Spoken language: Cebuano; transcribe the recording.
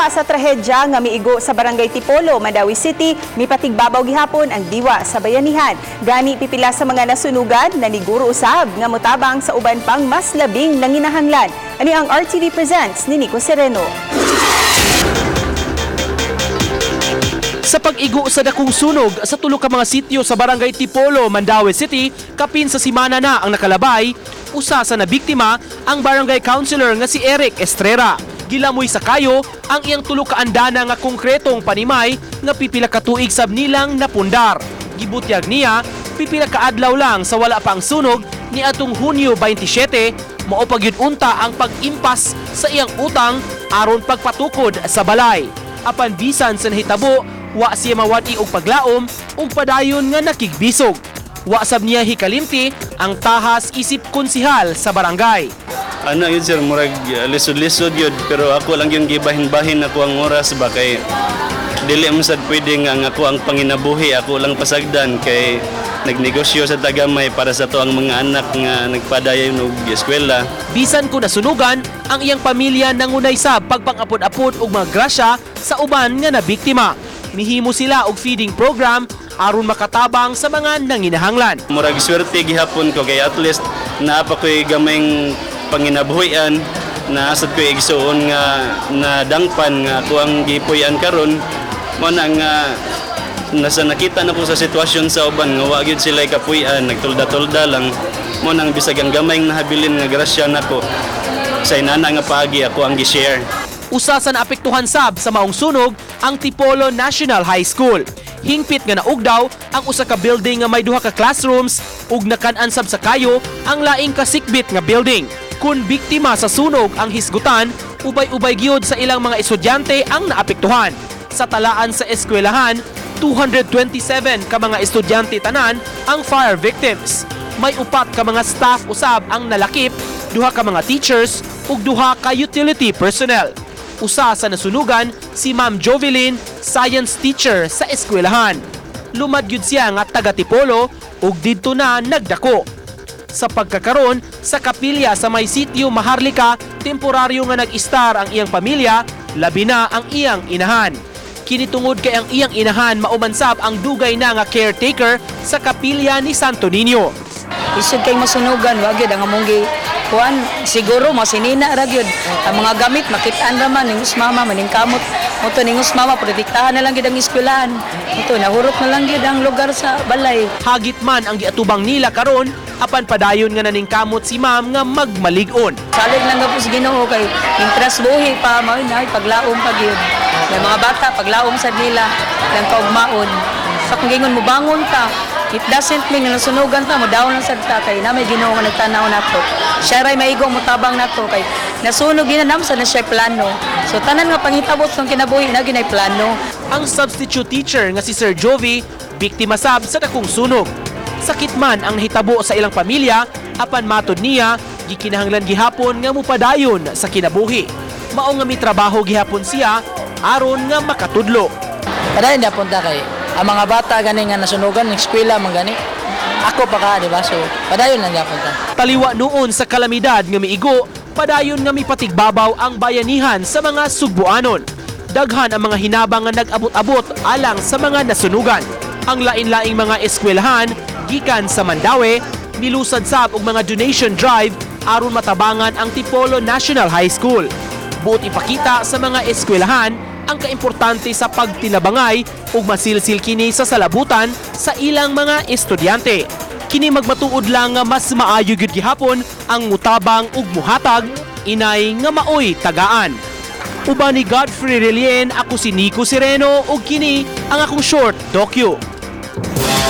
Taliwa sa trahedya nga miigo sa Barangay Tipolo, Mandaue City, mipatigbabaw gihapon ang diwa sa bayanihan. Gani pipila sa mga nasunugan naniguro usab nga motabang sa uban pang mas labing nanginahanglan. Ani ang RTV Presents ni Nico Sereno. Sa pag-igo sa dakong sunog sa tulo ka mga sitio sa Barangay Tipolo, Mandaue City, kapin sa simana na ang nakalabay, usa sa nabiktima ang barangay councilor nga si Eric Estrera. Gilamoy sa kayo ang iyang tulo ka andana nga konkretong panimay nga pipila ka tuig sab nilang napundar. Gibutyag niya, pipila ka adlaw lang sa wala pa ang sunog ni atong Hunyo 27, mao pa gyud unta ang pag-impas sa iyang utang aron pagpatukod sa balay. Apan bisan sa nahitabo, wa siya mawad-i og paglaom ug padayon nga nakigbisog. Wa sab niya hikalimti ang tahas isip konsihal sa barangay. Ano yun, sir, murag lisod-lisod yun, pero ako lang yung gibahin-bahin ako ang oras ba kay dili mo sad pwede nga ang ako ang panginabuhi, ako lang pasagdan kay nagnegosyo sa tagamay para sa to ang mga anak nga nagpadayon og eskwela. Bisan kung nasunugan, ang iyang pamilya nangunay sab pagpang-apod-apod og mga grasya sa uban nga nabiktima. Mihimo sila og feeding program aron makatabang sa mga nanginahanglan. Murag swerte gihapon ko kay at least naa pa ko'y gamayng panginabuhian, na asad ko'y igsuon nga nadangpan nga ako ang gipuy-an karon. Mo na nga nasa nakita na ko sa sitwasyon sa uban nga wa gyud sila kapuy-an, nagtulda-tulda lang. Mo nang bisag ang gamayng nahabilin nga grasya nako sa inana nga paagi, ako ang gi-share. Usa sa naapektuhan sab sa maong sunog ang Tipolo National High School. Hingpit nga naugdaw ang usa ka building nga may duha ka classrooms ug nakan-an sab sa kayo ang laing kasikbit nga building. Kung biktima sa sunog ang hisgutan, ubay-ubay gyud sa ilang mga estudyante ang naapektuhan. Sa talaan sa eskwelahan, 227 ka mga estudyante tanan ang fire victims. May upat ka mga staff usab ang nalakip, duha ka mga teachers ug duha ka utility personnel. Usa sa nasunugan si Ma'am Jovelyn, science teacher sa eskwelahan. Lumad gyud siya nga taga Tipolo ug didto na nagdako. Sa pagkakaron sa kapilya sa may sitio Maharlika, temporaryo nga nag-istar ang iyang pamilya, labi na ang iyang inahan. Kini tungod kay ang iyang inahan maumansab ang dugay na nga caretaker sa kapilya ni Santo Niño. Isod kay masunugan, wa gyud ang among gi kuan, siguro masinina ra gyud. Ang mga gamit makitaan ra man ningos mama maning kamot. Moto ningos mama, protektahan na lang gyud ang eskwelahan. Moto nahurot na lang gyud ang lugar sa balay. Hagit man ang giatubang nila karon, apan padayon nga naningkamot si ma'am nga magmalig-on. Salig lang po sa Ginoo kay interest buhi pa mao na paglaom pa gyud. May mga bata paglaom sad nila lang kaugmaon. Sa kung gingon mo bangon ta, it doesn't mean nga nasunugan ta mo down lang sad ta kay na may Ginoo nga nagtanaw nato. Siya ray maigo mo tabang nato kay nasunog gina nam sa na siya plano. So tanan nga panghitabo sa kinabuhi na ginay plano. Ang substitute teacher nga si Sir Jovi, biktima sab sa dakong sunog. Sakit man ang nahitabo sa ilang pamilya, apan matod niya, gikinahanglan gihapon nga mupadayon sa kinabuhi. Mao nga mitrabaho gihapon siya aron nga makatudlo. Padayon di punta kay ang mga bata gani nga nasunugan ng eskwela man gani. Ako pa ka, di ba? So, padayon lang gyapon ta. Taliwa noon sa kalamidad nga miigo, padayon nga mipatigbabaw ang bayanihan sa mga Sugbuanon. Daghan ang mga hinabang nga nag-abot-abot alang sa mga nasunugan. Ang lain-laing mga eskwelahan gikan sa Mandaue milusad sab og mga donation drive aron matabangan ang Tipolo National High School. Buot ipakita sa mga eskwelahan ang kaimportante sa pagtinabangay ug masilsil kini sa salabutan sa ilang mga estudyante. Kini magmatuod lang nga mas maayo gyud gihapon ang mutabang ug muhatag inay nga maoy tagaan. Uban ni Godfrey Relien, ako si Nico Sereno ug kini ang akong short docu.